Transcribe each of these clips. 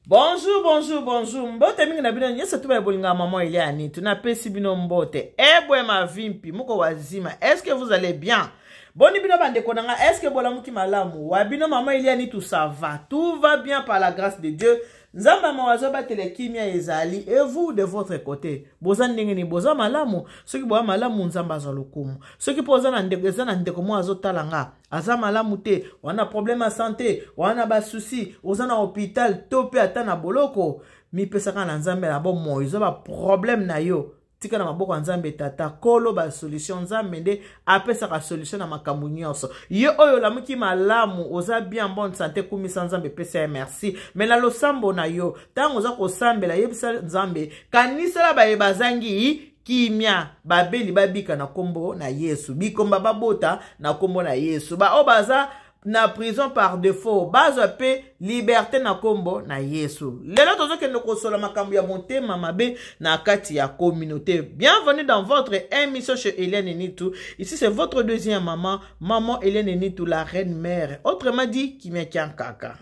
Bonjour, bonjour, bonjour. Mbote mingi na bino nyonso tu ba bolinga maman Eliane. Tunapesi bino mbote. Ebwe mavimpi, muko wazima. Est-ce que vous allez bien? Boni bino bandeko na nga, est-ce que bolamuki malamu? Wa bino maman Eliane tout ça va. Tout va bien par la grâce de Dieu. Nzambe mawa azobatela kimia ezali et vous de votre côté boza ndenge nini boza malamu soki boza malamu nzambe azwa lokumu soki mpo oza na ndeko eza na ndeko moko azotala nga aza malamu te wana problème ya sante wana basusi oza na hôpital to mpe ata na boloko mipesaka na nzambe na bomoi eza baproblème na yo tika na maboko ya nzambe tata kolo basolution nzambe nde apesaka solution na makambo nyonso yo oyo olamuki malamu oza bien bonne sante kumisa nzambe pesa ye merci me na losambo na yo ntango oza kosambela yebisa nzambe kanisela baye bazangi kimia babeli babika na nkombo na yesu bikomba babota na nkombo na yesu baoyo baza na prison par défaut bazwa mpe liberté na nkombo na yesu lelo tozokende kosola makambo ya motema mabe na kati ya communauté bienvenue dans votre émission chez Eliane Nitu ici c'est votre deuxième maman maman Eliane Nitu la reine mère autrement dit kimia kiankaka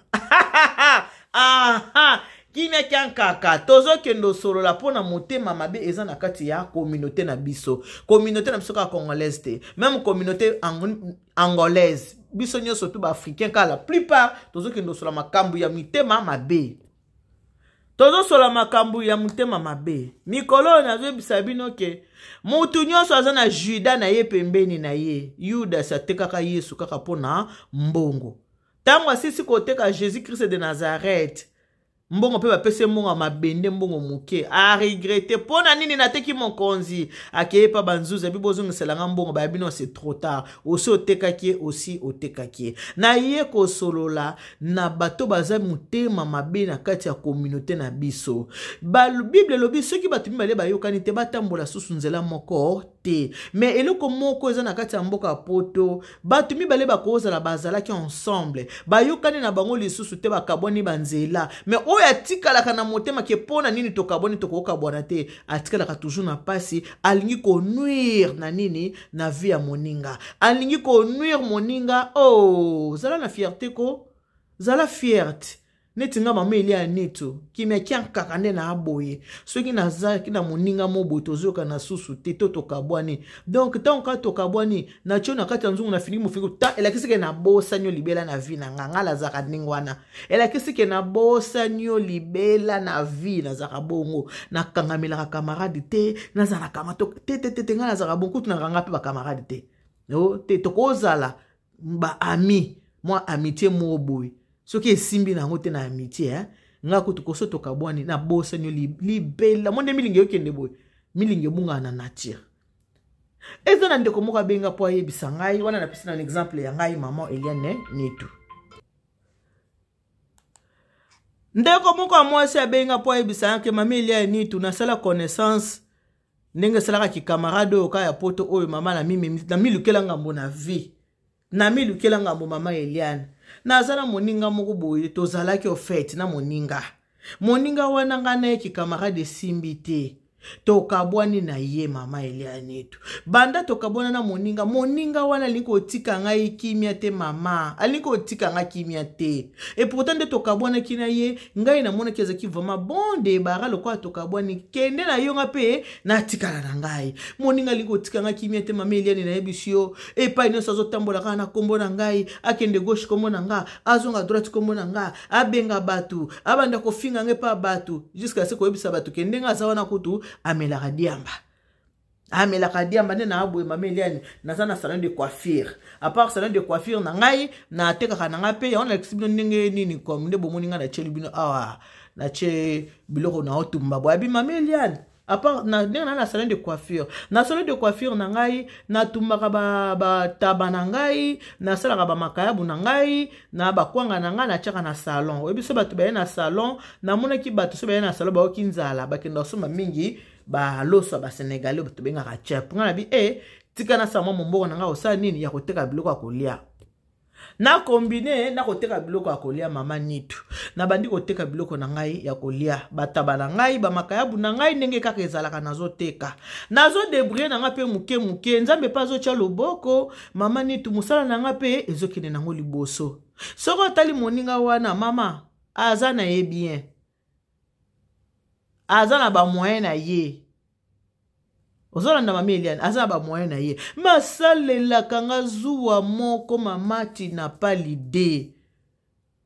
ah, ah. Kimia kiankaka tozokende osolola mpo na motema mabe eza na kati ya communauté na biso communauté na biso kaka congolaise te meme communauté angolaise biso nyonso tu baafricain kaka la plupart tozokende osola makambo ya mitema mabe tozosola makambo ya motema mabe mikolo oyo nazoyebisa bino ke motu nyonso aza na juda na ye pembeni na ye yudasi atekaka yesu kaka mpo na mbongo ntango asisi koteka jésus christ de nazareth mbongo mpe bapesi ye mbongo ya mabende mbongo moke aregrete mpo na nini nateki mokonzi akei epa banzuzi abi bozongisela nga mbongo bayabi no c'est trop tard osi otekaki ye osi otekaki ye naye kosolola na bato baza motema mabe na kati ya communauté na biso bible elobi soki bato mibale bayokani te batambola susu nzela moko te me eloko moko eza na kati ya mboka ya poto bato mibale bakozala bazalaki ensemble bayokani na bango lisusu te bakabwani banzela me oyo atikalaka na motema ke mpo na nini tokabwani tokokabwana te atikalaka toujours na mpasi alingi konuire na nini na vie ya moninga alingi konuire moninga o oh, zala na fierte ko zala fierte neti nga mama elia neto kimia kia nkaka nde na boye soki nazalaki na moninga mo boye tozoyokana susu te to tokabwani donc ntango kaka tokabwani natio na kati ya nzungu na finiki mofiniki ta elakisi ke nabosani yo libela na vie na nga nga nazalaka ndenge wana elakisi ke nabosani yo libela na vie nazalaka bongo nakangamelaka camarade te nazalaka mato te te te te nga nazalaka bongo kutu nakanga mpe bacamarade te o te tokozala baami mwa amitie moko boye soki esimbi na yango te na amitie eh? nga kutu koso tokabwani nabosani yo libela mo nde milingi ekende boye milingi ebungaka na nature eza na ndeko moko abenga mpo ayebisa ngai wana napesi na exemple ya ngai mama eliane nitu ndeko moko ya mwasi abenga mpo ayebisa yake mama eliane nitu nasala connaissance ndenge esalaka kikamarade oyo ka ya poto oyo mama namilukela ngambo na vie namilukela ngambo mama eliane naza na moninga moko boye tozalaki ofete na moninga moninga wana ngai na ye kikamarade esimbi te tokabwani na ye mama elianetu banda tokabwana na moninga moninga wana alingi kotika ngai kimia te mama alingi kotika ngai kimia te e pourtant nde tokabwanaki na ye ngai namonaki ezalaki vraiment bon debara lokola tokabwani kende na yo nga mpe natikala na ngai moninga alingi kotika ngai kimia te mama eliane nayebisi yo epai nyonso azotambola kaka na nkombo na ngai akende gauche nkombo na nga azonga droite nkombo na nga abenga bato abanda kofinga ngai epa bato jusqu'à se koyebisa bato ke ndenge aza wana kutu amelaka diamba amelaka diamba nde na boye mama eliane naza na salon de coiffure à part salon de coiffure na ngai natekaka na ngai mpe yango nalakisi bino ndenge nini comme nde bomoni ngai natyeli bino awa natye biloko na otumba boye abi mama eliane à part na ndenge na na salon de coiffure na salon de coiffure na ngai natumbaka bataba ba na ngai nasalaka bamakayabu na ngai na bakwanga na ngai natiaka na salon oyebi so bato baye na salon namonaki bato so baye na salon bayoki nzala bakenda kosomba mingi baloso ya basenegalais oyo tobengaka chep ngai nabi e eh, tika nasala mwa mombongo na ngai kosala nini ya koteka biloko ya kolia na kombine na koteka biloko ya kolia mama nitu nabandi koteka biloko na ngai ya kolia bataba na ngai bamakayabu na ngai ndenge kaka ezalaka nazoteka nazodebrie na ngai mpe moke moke nzambe mpe azotya loboko mama nitu mosala na ngai mpe ezokende nango liboso soki otali moninga wana mama aza na ye bien. Aza na bamoyen na ye. Ozolanda mama Eliane, aza na bamoyen na ye. Masalelaka nga zuwa moko mama tina pas l'idée.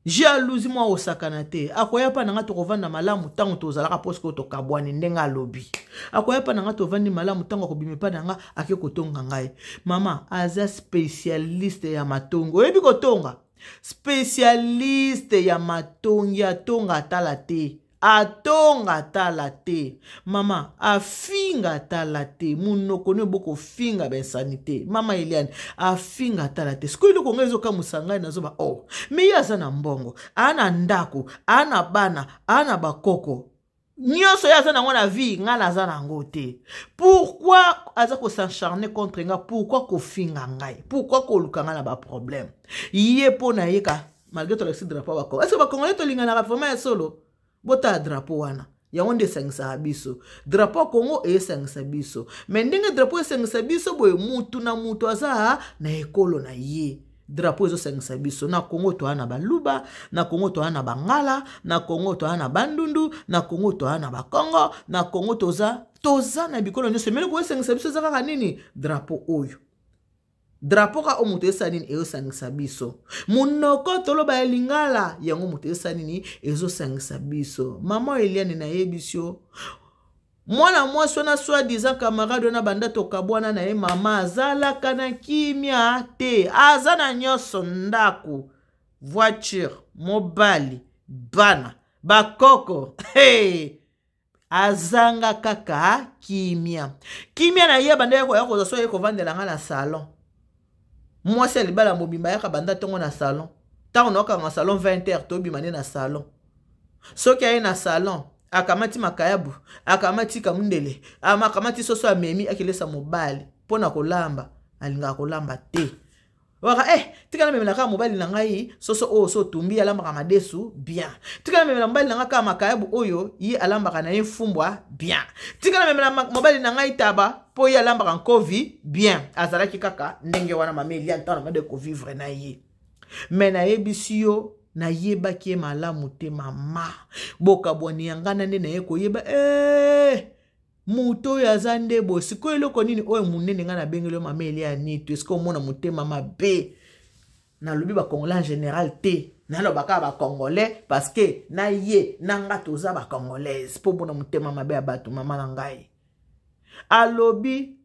Jalousie mwa osakana te. Akoya mpa na nga tokovanda malamu ntango tozalaka poske oyo tokabwani ndenge alobi. Akoya mpa na nga tovandi malamu ntango akobima epa na nga ake kotonga ngai. Mama aza spécialiste ya matongi. Oyebi kotonga? Spécialiste ya matongi, atonga atala te. Atonga tala te mama, afinga tala te, monoko no bokofinga bainsanité. Mama Eliane afinga tala te. Sikoyo eloko ngai ezokamwisa ngai, nazoba o oh, me ye aza na mbongo, aa na ndako, aa na bana, aa na bakoko nyonso ye aza nango na vie, ngai naza nango te. Pourquoi aza kos'acharner contre nga? Pourquoi kofinga ngai? Pourquoi koluka ngai na baproblème? Ye mpo na ye ka malgré tolakisi drapeau ya Bakongo. Est-ce Bakongolais tolinganaka vraiment ya solo? Botala drapeau wana, yango nde esangisaka biso. Drapeau ya Congo eyesangisa biso, me ndenge drapeau esangisa biso boye, mutu na mutu aza na ekolo na ye, drapeau ezosangisa biso. Na Congo toya na Baluba, na Congo toya na Bangala, na Congo toya na Bandundu, na Congo toya na Bakongo, na Congo toza na bikolo nyonso. Meloko esangisa biso eza kaka nini? Drapeau oyo. Drapeau ka oyo moto esala nini? Ezosangisa biso. Monoko toloba ya lingala, yango moto esala nini? Ezosangisa biso. Mama Eliane, nayebisi yo, mwana mwasi wana soi disant camarade wana, banda tokabwana na ye, mama azalaka na kimia te. Aza na nyonso: ndako, voiture, mobali, bana, bakoko. Hey! Azanga kaka kimia. Kimia na ye, banda ye koya kozwa so ye kovandela nga na salon. Mwasi ya libala mobimba yaka banda ntongo na salon. Ntango naokanga salon 20 heures, tobima nde na salon. Soki aye na salon, akamati makayabu, akamati kamundele, akamati soso, amemi akelesa mobali mpo na kolamba. Alingaka kolamba te. Waka tika namemela kaka mobali na ngai soso oyo so otumbi, alambaka madesu bien. Tika namemela mobali na ngai kaka makayabu oyo, ye alambaka na ye mfumbwa bien. Tika namemela mobali na ngai taba mpo ye alambaka nkovi bien. Azalaki kaka ndenge wana, mama Elia, ntango namade kovivre na ye. Me nayebisi yo, nayebaki ye malamu te. Mama, bokabwani ya ngai na nde naye koyeba moto oyo aza nde boye. Sikoyo eloko nini oyo monene ngai nabengeli yo, mama Elia Nitu? Eske omona motema mabe? Nalobi Bacongolais en général te, naloba kaka Bacongolais, parce que na ye na nga toza Bacongolaise. Mpo mona motema mabe ya bato, mama na ngai alobi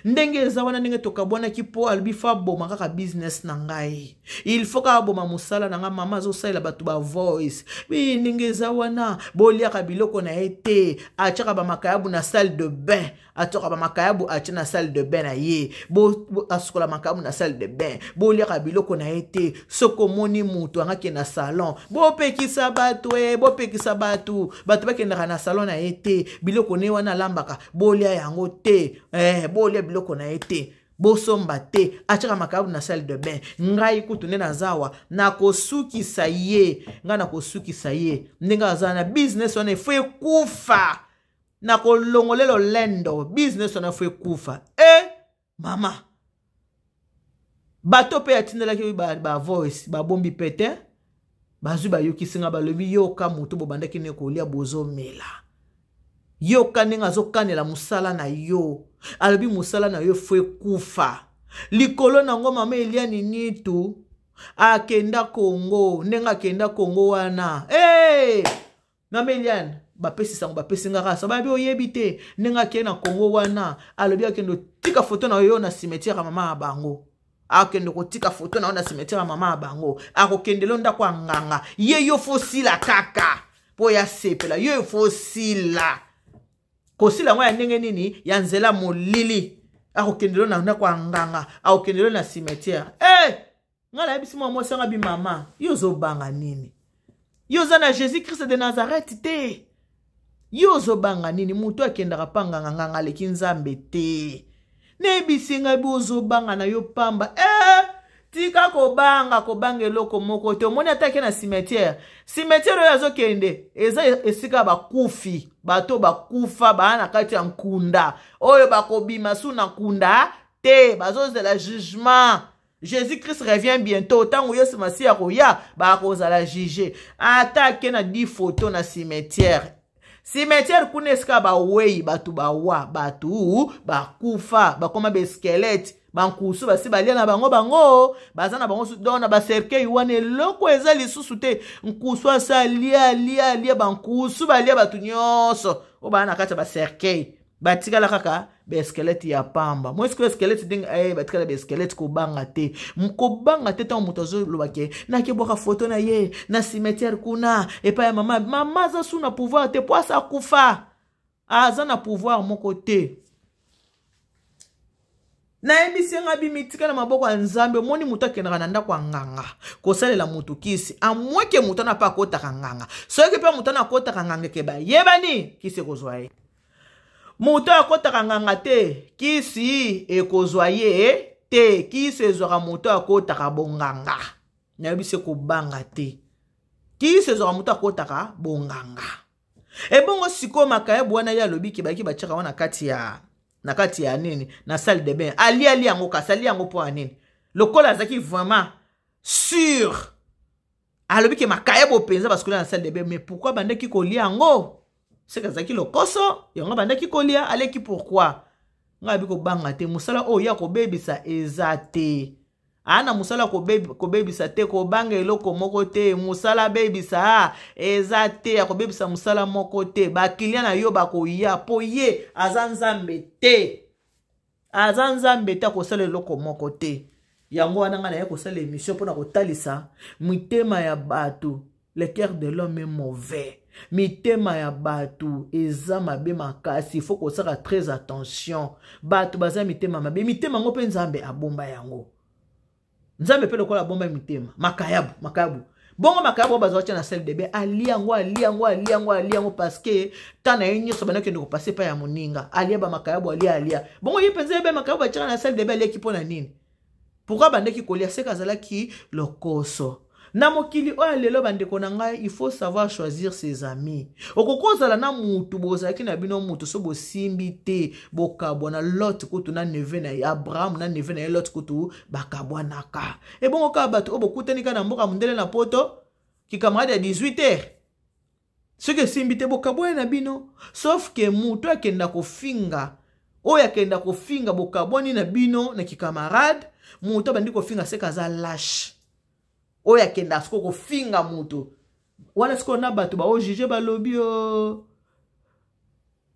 ndenge eza wana, ndenge tokabwanaki, mpo alobi faut aboma kaka business na ngai, il faut kaka aboma mosala na ngai. Mama azosalela bato bavoice bi ndenge eza wana, boliaka biloko na ye te. Atiaka bamakayabu na salle de bain, atiaka bamakayabu, atie na salle de bain na ye, asukola makayabu na salle de bain. Boliaka biloko na ye te. Soki omoni moto angaki na salon, bopekisa bato e, bopekisa bato, bato bakendaka na salon na ye te. Biloko ne wana alambaka, bolia yango te. Bolia biloko na ye te, bosomba te. Atiaka makayabu na salle de bain. Ngai kutu nde naza awa, nakosukisa ye. Ngai nakosukisa ye ndenge aza na business wana, efo ekufa. Nakolongola lolendo, business wana faut ekufa. E mama, bato mpe atindelaki bavoice, babombi pe te, bazwi bayokisi nga, balobi: "Yoka moto bobandaki ne kolia, bozomela, yoka ndenge azokanela mosala na yo. Alobi mosala na yo faut ekufa." Likolo nango, mama Eliani Nitu akenda Kongo. Ndenge akenda Kongo wana, hey! Mama Eliane, bapesi sango, bapesi nga kaka, babi oyebi te ndenge akei na Kongo wana, alobi akende otika foto na yo na cimetière ya mama ya bango. Akende kotika foto na yo na cimetière ya mama ya bango. Akokendela ndako ya nganga ye. Yo faut sila kaka mpo ya sepela. Yo faut sila. Kosila yango ya ndenge nini? Ya nzela molili. Akokendela na ndako ya nganga, akokendela na cimetière. Hey! Ngai nayebisi mwa mwasi anga bi: "Mama, yo ozobanga nini? Yo oza na Jésus Christ de Nazareth te? Yo ozobanga nini? Moto akendaka mpa nganga, nganga aleki Nzambe te." Nayebisi ngai bi: "Ozobanga na yo pamba. Tika kobanga, kobanga eloko moko te. Omoni, ata ake na cimetière, cimetière oyo azokende eza esika bakufi, bato bakufa, baa na kati ya nkunda, oyo bakobima su na nkunda te, bazozela jugement. Jésus Christ revient bientôt. Ntango Yesu Masiya koya, bakozala juge. Ata ake na 10 photo na cimetière, Cimetière kuna esika bawei bato bawa, bato bakufa, bakoma basquelette, bankusu basi balia na bango, bango baza na bango donc na bacercueil wana eloko eza lisusu te. Nkusu asi alia alia alia, bankusu balia bato nyonso oyo baa na kati ya bacercueil, batikala kaka baesquelette ya pamba. Moi sikoyo esquelette ndenge batikala baesquelette, kobanga te, kobanga te. Ntango moto azoloba ke nakebwaka foto na ye na cimetière kuna epai ya mama, mama aza su na pouvoir te, po asa akufa, aza na pouvoir moko te. Nayebisi nga bimitika na maboko ya Nzambe. Omoni, moto akendaka na ndako ya nganga kosalela motu kisi, amweke moto ana mpe akotaka nganga. Soki mpe moto ana akotaka nganga, eke bayebani, kisi ekozwa ye. Moto akotaka nganga te, kisi ekozwa ye te. Kisi ezwaka moto akotaka bonganga. Nayebisi, kobanga te, kisi ezwaka moto akotaka bonganga. Ebongo sikoyo makayabu wana, ye alobi ke bayaki batiaka wana na kati ya nini, na salle de bain, aliali yango. Kasi ali yango mpo ya nini? Lokola azalaki vraiment sûr, alobi ke makayabo mpenza basikola na salle de bain. Mais pourquoi bandaki kolia yango? Seke azalaki lokoso, yango bandaki kolia, aleki. Pourquoi? Ngai abi kobanga te, mosala oyo ya kobebisa eza te. Aa na mosala kobebisa te, kobanga eloko moko te. Mosala abebisa eza te, ya kobebisa mosala moko te. Baclient na yo bakoya, mpo ye aza Nzambe te, aza Nzambe te, akosala eloko moko te. Yango wana ngai naye kosala émission mpona kotalisa mitema ya bato. Le cœur de l'homme est mauvais, mitema ya bato eza mabe makasi. Faut kosala très attention, bato baza mitema mabe. Mitema yango mpe Nzambe abomba yango. Nzambe mpe lokola abomba mitema, makayabu, makayabu bongo, makayabu oyo bazwa tia na salle de bain, alia yango, alia yango, alia yango, alia yango, parce que ta na ye nyonso banda okende kopasser epai ya moninga, alia bamakayabu, alia, alia bongo. Ye mpenza yebe makayabu batiaka na salle de bain, aliaki mpo na nini? Pourquoi bandeki kolia? Seke azalaki lokoso. Na mokili oyo lelo, bandeko na ngai, il faut savoir choisir ses amis. Okoki ozala na mutu, bozalaki na bino mutu, so bosimbi te, bokabwana. Lot kutu na neveu na ye Abraham, na neveu na ye Lot kutu bakabwanaka. Ebongo kaka bato oyo bokutani kaka na mboka mondele, na Poto, kicamarade ya 18 heures, soki esimbi te, bokabwana na bino. Sauf ke mutu akenda kofinga, oyo akenda kofinga, bokabwani na bino na kicamarade, moto abandi kofinga, seke aza lâche. Oyo akenda sikoyo kofinga moto wana, sikoyo na bato baojuger, balobi o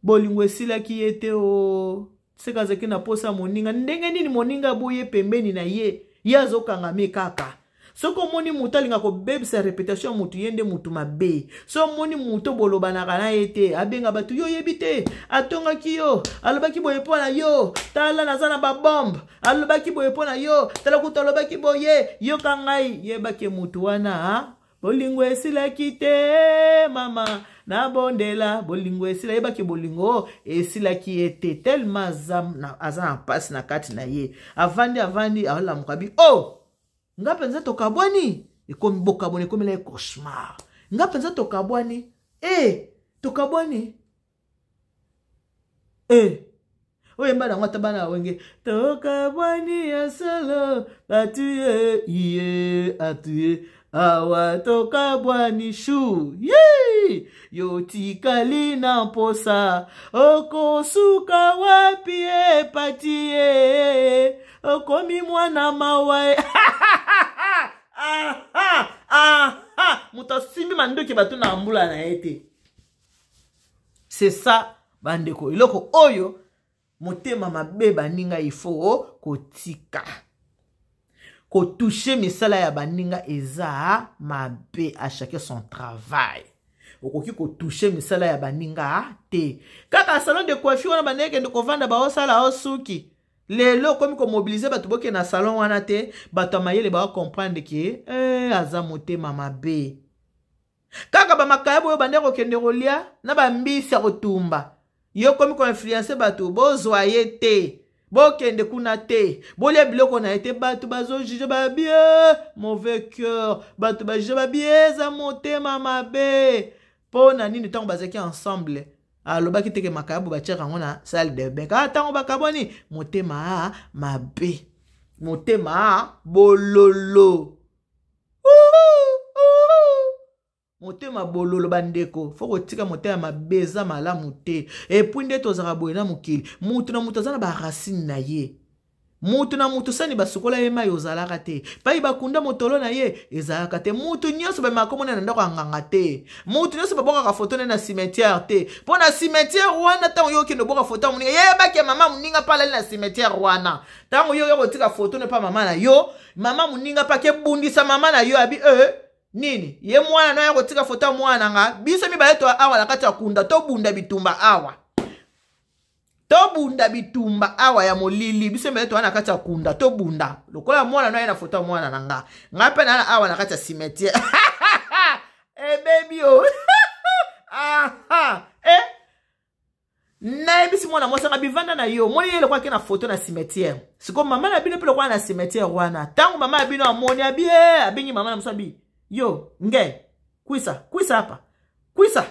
bolingo esilaki ye te, o seke azalaki na posa moninga. Ndenge nini moninga aboye pembeni na ye, ye azokangami kaka? Soki omoni moto alinga kobebisa réputation ya motu, ye nde motu mabe. So omoni moto bolobanaka na ye te, abenga bato, yo oyebi te, atongaki yo, alobaki boye mpo na yo, tala naza na babombe, alobaki boye mpo na yo, tala kutu alobaki boye, yoka ngai, yebaki motu wana bolingo esilaki te. Mama nabondela, bolingo esila, yebaki bolingo esilaki ye te. Tellement aza na mpasi na kati na ye, avandi, avandi, aolamuka bi o oh! Nga mpenza tokabwani, ekomi bokabwani, ekomela ye cauchemar. Nga mpenza tokabwani, e tokabwani, e oyo yemba nango ata bana wenge, tokabwani ya solo, batuye ye atuye awa, tokabwani shu ye, yo tikali na mposa, okosuka wapi? Epati ye, okomi mwana mawa e. Moto asimbi mandoki, bato na mbula na ye te. C'est ça, bandeko, eloko oyo motema mabe. Baninga, il faut kotika kotoucher misala ya baninga, eza mabe. À chacun son travail. Okoki kotoucher misala ya baninga te. Kaka salon de coiffure wana bandenge kende kovanda, baosala osuki, lelo okomi komobiliser bato, bokende na salon wana te. Bato ya mayele bakocomprendre ke aza motema mabe. Kaka bamakaya boyo bande kokende kolia na bambisi ya kotumba, yo komi koinfluencer bato, bozwa ye te, bokende kuna te, bolia biloko na ye te. Bato bazojuger, babie mauvais cœur, bato bajuger, babie eza motema mabe. Mpo na nini? Ntango bazalaki ensemble, alobaki teke makayabo batiaka yango na salle de bain. Kaka ntango bakabwani, motema mabe, motema bololo. Motema bololo bandeko, fo kotika motema mabe eza malamu te. Et puis nde tozalaka boye na mokili, mutu na mutu aza na baracine na ye. Mutu na mutu sani basukola ye mai ozalaka te, pai bakunda motolo na ye ezalaka te. Mutu nyonso bamemaka komona na ndako ya nganga te. Mutu nyonso babwakaka foto ne na cimetière te, mpo na cimetière wana ntango yo okende obwaka foto ya moninga, yebaki ya mama moninga mpe alali na cimetière wana. Ntango yo oya kotika foto ne mpa mama na yo, mama moninga mpe akebundisa mama na yo abi nini ye mwana na yo kotika foto ya mwana nga, biso mibale to awa na kati ya kunda tobunda bitumba awa, tobunda bitumba awa ya molili, biso mibale toa na kati ya kunda tobunda lokola mwana no aye na foto ya mwana na nga, nga mpe naa awa na kati ya cimetière ebebi o aha nayebisi mwana mwasi anga bivanda na yo, omoni ye lokola ake na foto na cimetière. Sikoyo mama na bino mpe lokola na cimetière wana, ntango mama ya bino amoni abi abengi mama na mosu abi yo nge kwisa kwisa hapa kwisa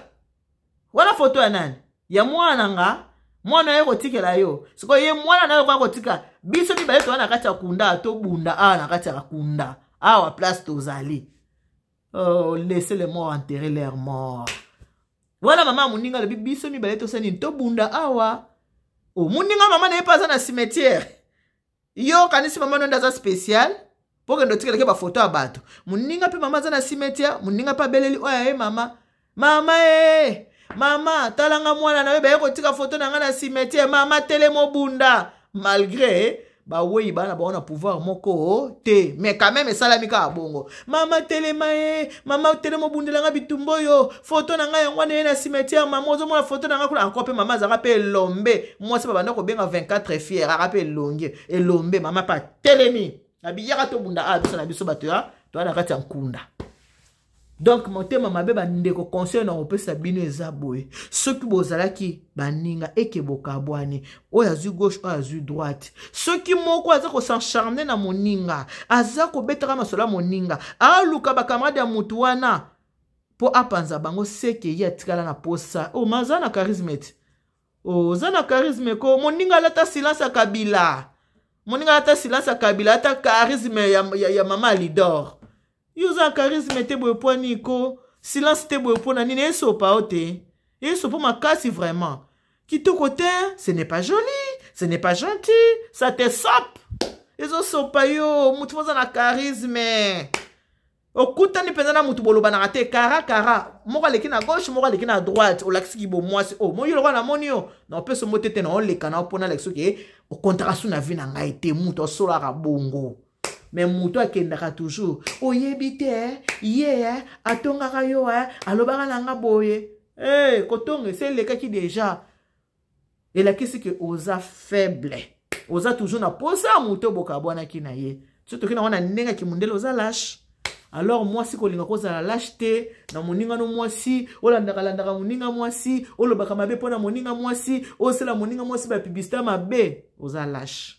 wana foto ya nani? Ya mwana nga, mwana ye kotikela yo. Sikoyo ye mwana na yo kwa kotika biso mibale toza na kati ya kunda, tobunda awa na kati ya kunda awa place tozali. Oh, laissez les morts enterrer leurs morts. Wana mama moninga alobi biso mibale tosala nini? Tobunda awa. O moninga mama na ye mpe aza na cimetière. Yo kanisi mama no nde aza spécial mpo kende otikelaki bafoto ya bato. Moninga mpe mama aza na cimetière, moninga mpe abeleli oyo aye mama, mama e mama talanga mwana na yo baye kotika foto na ngai na cimetière, mama telema obunda. Malgré bawei bana bango na pouvoir moko te, mais quand même esalami kaka bongo. Mama telema ye, mama telema obundelanga bitumba oyo, foto na ngai yango wana ye na cimetière, mama ozomona foto na ngai kuna. Encore mpe mama azalaka mpe elombe, mwasi babanda kobenga 24 fiere, aka mpe elongi elombe. Mama mpe atelemi abiyaka tobunda awa biso na biso bato ya toya na kati ya nkunda. Donc motema mabe bandeko, conseil na kopesa bino eza boye: soki bozalaki baninga eke bokabwani, oyo azwi gauche, oyo azwi droite, soki moko aza kos'acharner na moninga, aza kobetaka masolo ya moninga, aluka bacamarade ya mutu wana mpo apanza bango, seke ye atikala na posa. O maza na charisme te, oza na charisme ko moninga alata silence ya Kabila, moninga alata silence ya Kabila, ata charisme ya mama Alidor. Yo oza na charisme te boye pwani ko silence te boye mpona nini? Esopa yo te, esopa makasi vraiment kitoko te. Ce n'est pas joli, ce n'est pas gentil, ça te sope, ezosopa yo. Mutu oza na charisme, okutani mpenza na mutu bolobanaka te, kara kara, moko aleki na gauche, moko aleki na droite, olakisiki bomwasi o moyi lokola namoni yo na opesa mo te te na oleka na mpona alakisi oke okontaka su na vie na ngai te. Mutu asolaka bongo, mais moto akendaka toujours oyebi te ye atongaka yo, alobaka na nga boye. Hey, kotonga esi elekaki déjà, elakisi ke oza faible, oza toujours na posa ya moto obokabwanaki na ye. So toki nango na ndenge ya kimundele, oza lâche. Alors mwasi kolinga kozala lâche te na moninga no mwasi, olandaka-landaka moninga mwasi, olobaka mabe mpo na moninga mwasi, osala moninga mwasi bapublicité mabe, oza lâche.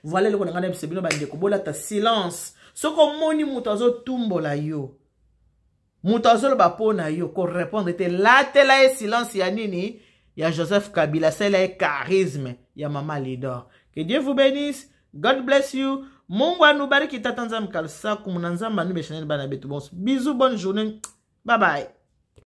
Voilà eloko na ngai nayebisa bino bandeko: bolata silence. Soki omoni moto azotumbola yo, moto azoloba mpo na yo, korépondre te, latela ye silence ya nini? Ya Joseph Kabila, asala ye charisme ya mama Lidor. Que Dieu vous bénisse, God bless you, Mungu anubariki, tata Nzambe kalsaku muna Nzambe anubeshaneni bana betu. Bon bisous, bonne journée, bye bye.